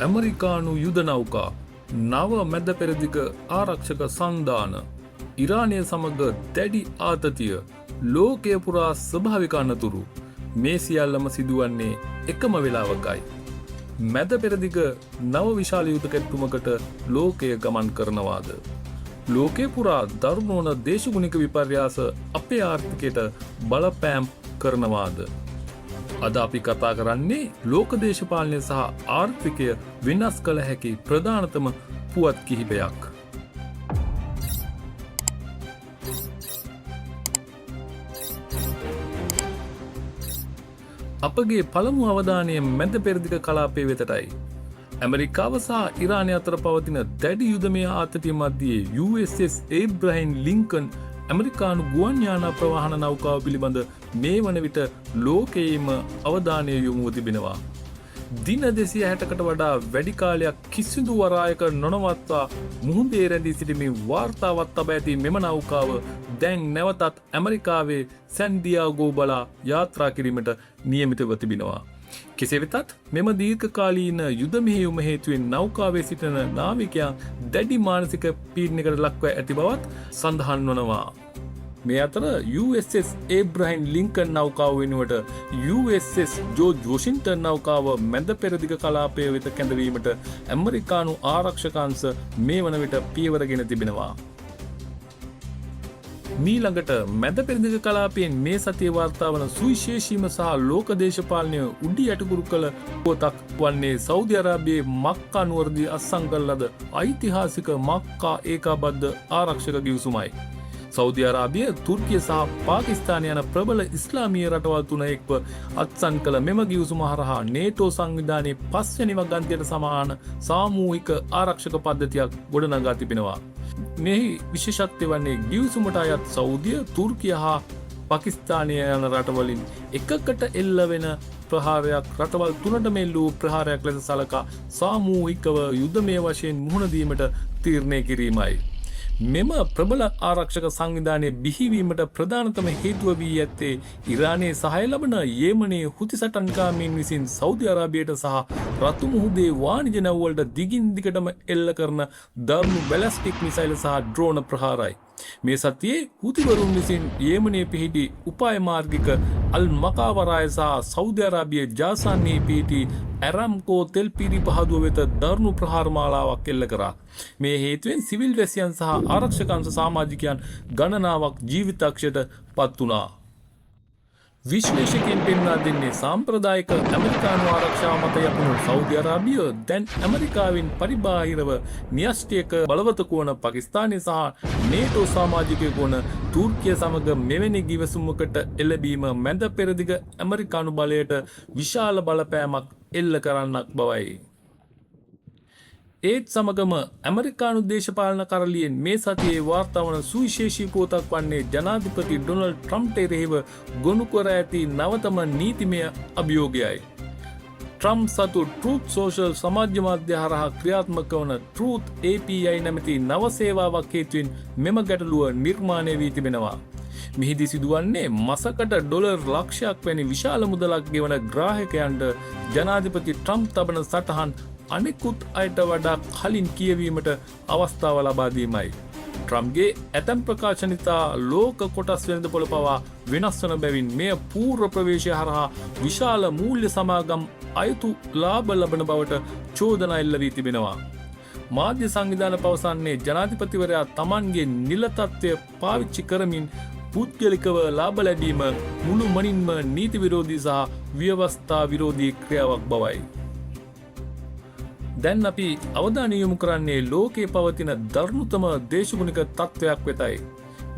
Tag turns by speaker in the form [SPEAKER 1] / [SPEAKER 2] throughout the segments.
[SPEAKER 1] ඇමරිකානු යුද නෞකා, නව මැද පෙරදිග ආරක්ෂක සන්ධාන, ඉරානය සමග දැඩි ආතතිය, ලෝකය පුරා ස්වභාවික අනතුරු, මේ සියල්ලම සිදුවන්නේ එකම වෙලාවකයි. මැද පෙරදිග නව විශාල යුද කැට්ටුමකට ලෝකය ගමන් කරනවාද? ලෝකය පුරා දරුණු වන දේශගුණික විපර්යාස අපේ ආර්ථිකයට බලපෑම් කරනවාද? අද අපි කතා කරන්නේ ලෝක දේශපාලනය සහ ආර්ථිකය වෙනස් කළ හැකි ප්‍රධානතම පුවත් කිහිපයක්. අපගේ පළමු අවධානය මැද පෙරදිග කලාපය වෙතටයි. ඇමරිකාව සහ ඉරානය අතර පවතින දැඩි යුදමය ආතතිය මධ්‍යයේ USS Abraham Lincoln ඇමරිකානු ගුවන් යානා ප්‍රවාහන නෞකාව පිළිබඳ මේ වන විට ලෝකයේම අවධානය යොමුව තිබෙනවා. දින 260කට වඩා වැඩි කාලයක් කිසිදු වරායක නොනවත්වා මුහුදේ රැඳී සිටිමින් වාර්තාවත් තබා ඇති මෙම නෞකාව දැන් නැවතත් ඇමරිකාවේ සැන් ඩියාගෝ බලා යාත්‍රා කිරීමට නියමිතව තිබෙනවා. කෙසේ වෙතත් මෙම දීර්ඝකාලීන යුද මෙහෙයුම හේතුවෙන් නෞකාවේ සිටින නාවිකයන් දැඩි මානසික පීඩනයකට ලක්ව ඇති බවත් සඳහන් වනවා. මේ අතර USS Abraham Lincoln නෞකාව වෙනුවට USS George Washington නෞකාව මැද පෙරදිග කලාපය වෙත කැඳවීමට ඇමරිකානු ආරක්ෂක අංශ මේ වන විට පියවරගෙන තිබෙනවා. මීළඟට මැද පෙරදිග කලාපයෙන් මේ සතියේ වාර්තා වන සුවිශේෂීම සහ ලෝක දේශපාලනය උඩි යටිකුරු කළ පුවතක් වන්නේ සෞදි අරාබියේ මක්කා නුවරදී අත්සන් කරන ලද ඓතිහාසික මක්කා ඒකාබද්ධ ආරක්ෂක ගිවිසුමයි. සෞදි අරාබිය, තුර්කිය සහ පාකිස්තානය යන ප්‍රබල ඉස්ලාමීය රටවල් තුන එක්ව අත්සන් කළ මෙම ගිවිසුම හරහා නේටෝ සංවිධානයේ පස්වැනි වගන්තියට සමාන සාමූහික ආරක්ෂක පද්ධතියක් ගොඩනගා තිබෙනවා. මෙහි විශේෂත්වය වන්නේ ගිවිසුමට අයත් සෞදිය, තුර්කිය හා පාකිස්තානය යන රටවලින් එකකට එල්ල වෙන ප්‍රහාරයක් රටවල් තුනටම එල්ල වූ ප්‍රහාරයක් ලෙස සලකා සාමූහිකව යුදමය වශයෙන් මුහුණ දීමට තීරණය කිරීමයි. මෙම ප්‍රබල ආරක්ෂක සංවිධානය බිහිවීමට ප්‍රධානතම හේතුව වී ඇත්තේ ඉරානයේ සහාය ලබන යෙමනයේ හුති සටන්කාමීන් විසින් සෞදි අරාබියට සහ රතු මුහුදේ වාණිජ නැව්වලට දිගින් දිගටම එල්ල කරන දරුණු බැලස්ටික් මිසයිල් සහ ඩ්‍රෝන ප්‍රහාරයි. මේ සතියේ හුතිවරුන් විසින් යෙමනයේ පිහිටි උපාය මාර්ගික අල් මකා වරාය සහ සෞදි අරාබියේ ජාසාන්හි පිහිටි ඇරම්කෝ තෙල් පිරිපහදුව වෙත දරුණු ප්‍රහාර මාලාවක් එල්ල කරා. මේ හේතුවෙන් සිවිල් වැසියන් සහ ආරක්ෂක අංශ සමාජිකයන් ගණනාවක් ජීවිතක්ෂයට පත් වුණා. විශ්ලේෂකයන් පෙන්වා දෙන්නේ සාම්ප්‍රදායික ඇමරිකානු ආරක්ෂාව මත යපුණු සෞදි අරාබිය දැන් ඇමරිකාවෙන් පරිබාහිරව න්‍යෂ්ටික බලවතකු වන පාකිස්තානය සහ නේටෝ සමාජිකයෙකු වන තුර්කිය සමග මෙවැනි ගිවිසුමකට එළඹීම මැද පෙරදිග ඇමරිකානු බලයට විශාල බලපෑමක් එල්ල කරන්නක් බවයි. ඒත් සමගම ඇමරිකානු දේශපාලන කරලියෙන් මේ සතියේ වාර්තා වන සුවිශේෂී පුවතක් වන්නේ ජනාධිපති ඩොනල්ඩ් ට්‍රම්ප්ට එරෙහිව ගොනු කර ඇති නවතම නීතිමය අභියෝගයයි. ට්‍රම්ප් සතු ට්‍රූත් සෝෂල් සමාජ මාධ්‍ය හරහා ක්‍රියාත්මක වන ට්‍රූත් API නැමැති නව සේවාවක් හේතුවෙන් මෙම ගැටලුව නිර්මාණය වී තිබෙනවා. මෙහිදී සිදුවන්නේ මසකට ඩොලර් ලක්ෂයක් වැනි විශාල මුදලක් ගෙවන ග්‍රාහකයන්ට ජනාධිපති ට්‍රම්ප් තබන සටහන් අනෙකුත් අයට වඩා කලින් කියවීමට අවස්ථාව ලබා දීමයි. ට්‍රම්ප්ගේ ඇතැම් ප්‍රකාශන නිසා ලෝක කොටස් වෙළඳපොළ පවා වෙනස් වන බැවින් මෙය පූර්ව ප්‍රවේශය හරහා විශාල මූල්‍ය සමාගම් අයුතු ලාභ ලබන බවට චෝදනා එල්ල වී තිබෙනවා. මාධ්‍ය සංවිධාන පවසන්නේ ජනාධිපතිවරයා තමන්ගේ නිල තත්ත්වය පාවිච්චි කරමින් පුද්ගලිකව ලාභ ලැබීම මුළුමනින්ම නීති විරෝධී සහ ව්‍යවස්ථා විරෝධී ක්‍රියාවක් බවයි. දැන් අපි අවධානය යොමු කරන්නේ ලෝකයේ පවතින දරුණුතම දේශගුණික තත්ත්වයක් වෙතයි.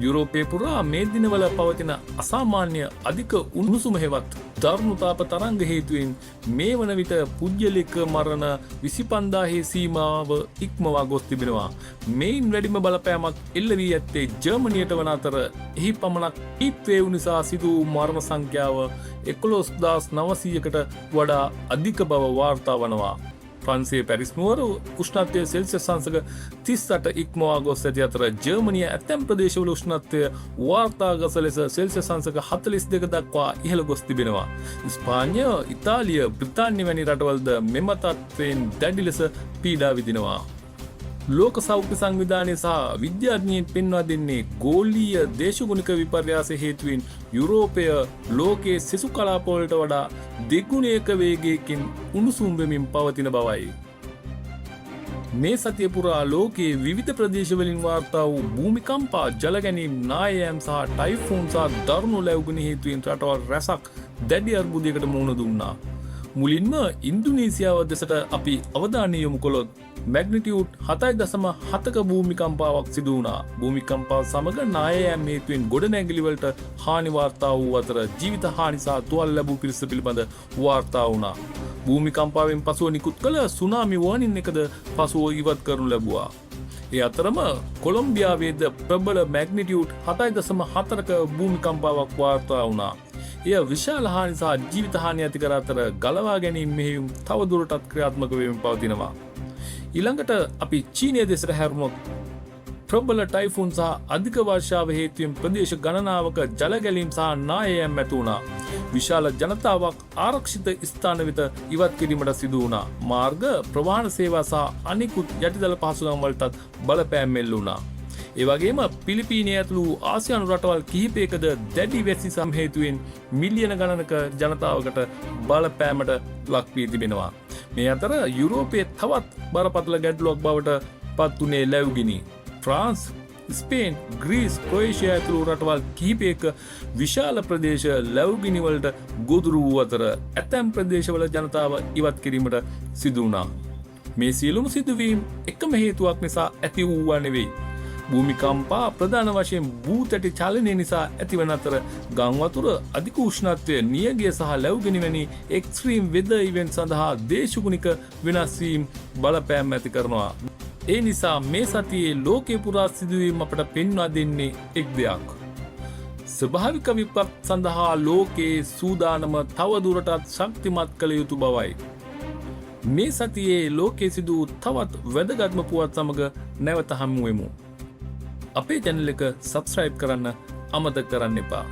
[SPEAKER 1] යුරෝපය පුරා මේ දිනවල පවතින අසාමාන්‍ය අධික උණුසුම හෙවත් දරුණු තාප තරංග හේතුවෙන් මේ වන විට පුද්ගලික මරණ 25,000 සීමාව ඉක්මවා ගොස් තිබෙනවා. මෙයින් වැඩිම බලපෑමක් එල්ල වී ඇත්තේ ජර්මනියට වන අතර එහි පමණක් හීට් වේව් නිසා සිදු වූ මරණ සංඛ්‍යාව 11,900කට වඩා අධික බව වාර්තා වනවා. ප්‍රංශයේ පැරිස් නුවර උෂ්ණත්වය සෙල්සියස් අංශක 38 ඉක්මවා ගොස් ඇති අතර, ජර්මනිය ඇතැම් ප්‍රදේශවල උෂ්ණත්වය වාර්තාගත ලෙස සෙල්සියස් අංශක 42 දක්වා ඉහළ ගොස් තිබෙනවා. ස්පාඤ්ඤ, ඉතාලිය, බ්‍රිතාන්‍ය වැනි රටවල්ද මෙම තත්ත්වයෙන් දැඩි ලෙස පීඩා විඳිනවා. ලෝක සෞඛ්‍ය සංවිධානය සහ විද්‍යාඥයින් පෙන්වා දෙන්නේ ගෝලීය දේශගුණික විපර්යාස හේතුවෙන් යුරෝපය ලෝකයේ සෙසු කලාපවලට වඩා දෙගුණයක වේගයකින් උණුසුම් වෙමින් පවතින බවයි. මේ සතිය පුරා ලෝකයේ විවිධ ප්‍රදේශවලින් වාර්තා වූ භූමිකම්පා, ජල ගැනීම්, නායයෑම් සහ ටයිෆූන් සහ දරුණු ලැව්ගිනි හේතුවෙන් රටවල් රැසක් දැඩි අර්බුදයකට මුහුණ දුන්නා. මුලින්ම ඉන්දුනීසියාව දෙසට අපි අවධානය යොමු කළොත්, මැග්නිටියුඩ් 7.7ක භූමිකම්පාවක් සිදු වුණා. භූමිකම්පාව සමග නායයෑම් හේතුවෙන් ගොඩනැගිලි වලට හානි වාර්තා වූ අතර, ජීවිත හානි සහ තුවාල ලැබූ පිරිස පිළිබඳ වාර්තා වුණා. භූමිකම්පාවෙන් පසුව නිකුත් කළ සුනාමි වෝනින් එකද පසුව ඉවත් කරනු ලැබුවා. ඒ අතරම කොලොම්බියාවේද ප්‍රබල මැග්නිටියුඩ් 7.4ක භූමිකම්පාවක් වාර්තා වුණා. එය විශාල හානි සහ ජීවිත හානි ඇති කර අතර, ගලවා ගැනීම මෙහෙයුම් තවදුරටත් ක්‍රියාත්මක වෙමින් පවතිනවා. ඊළඟට අපි චීනය දෙසට හැරුණොත්, ප්‍රබල ටයිෆූන් සහ අධික වර්ෂාව හේතුවෙන් ප්‍රදේශ ගණනාවක ජල ගැලීම් සහ නායයෑම් ඇති වුණා. විශාල ජනතාවක් ආරක්ෂිත ස්ථාන වෙත ඉවත් කිරීමට සිදු වුණා. මාර්ග, ප්‍රවාහන සේවා සහ අනිකුත් යටිදල පහසුකම් වලටත් බලපෑම් එල්ල වුණා. ඒ වගේම පිලිපීනය ඇතුළු ආසියානු රටවල් කිහිපයකද දැඩි වැසි සම් හේතුවෙන් මිලියන ගණනක ජනතාවකට බලපෑමට ලක් වී තිබෙනවා. මේ අතර යුරෝපයේ තවත් බරපතල ගැටලුවක් බවට පත් වුණේ ලැව්ගිනි. ෆ්‍රාන්ස්, ස්පේන්, ග්‍රීස්, ක්‍රොඒෂියා ඇතුළු රටවල් කිහිපයක විශාල ප්‍රදේශ ලැව්ගිනි වලට ගොදුරු වූ අතර, ඇතැම් ප්‍රදේශවල ජනතාව ඉවත් කිරීමට සිදු වුණා. මේ සියලුම සිදුවීම් එකම හේතුවක් නිසා ඇති වූවා නෙවෙයි. භූමිකම්පා ප්‍රධාන වශයෙන් භූතැටි චලනය නිසා ඇතිවන අතර, ගංවතුර, අධික උෂ්ණත්වය, නියගය සහ ලැව්ගිනි වැනි එක්ස්ට්‍රීම් වෙදර් ඉවෙන්ට් සඳහා දේශගුණික වෙනස් වීම් බලපෑම් ඇති කරනවා. ඒ නිසා මේ සතියේ ලෝකය පුරා සිදුවීම් අපට පෙන්වා දෙන්නේ එක් දෙයක්. ස්වභාවික විපත් සඳහා ලෝකයේ සූදානම තවදුරටත් ශක්තිමත් කළ යුතු බවයි. මේ සතියේ ලෝකයේ සිදු වූ තවත් වැදගත්ම පුවත් සමග නැවත හමුවෙමු. අපේ චැනල් එක සබස්ක්‍රයිබ් කරන්න අමතක කරන්න එපා.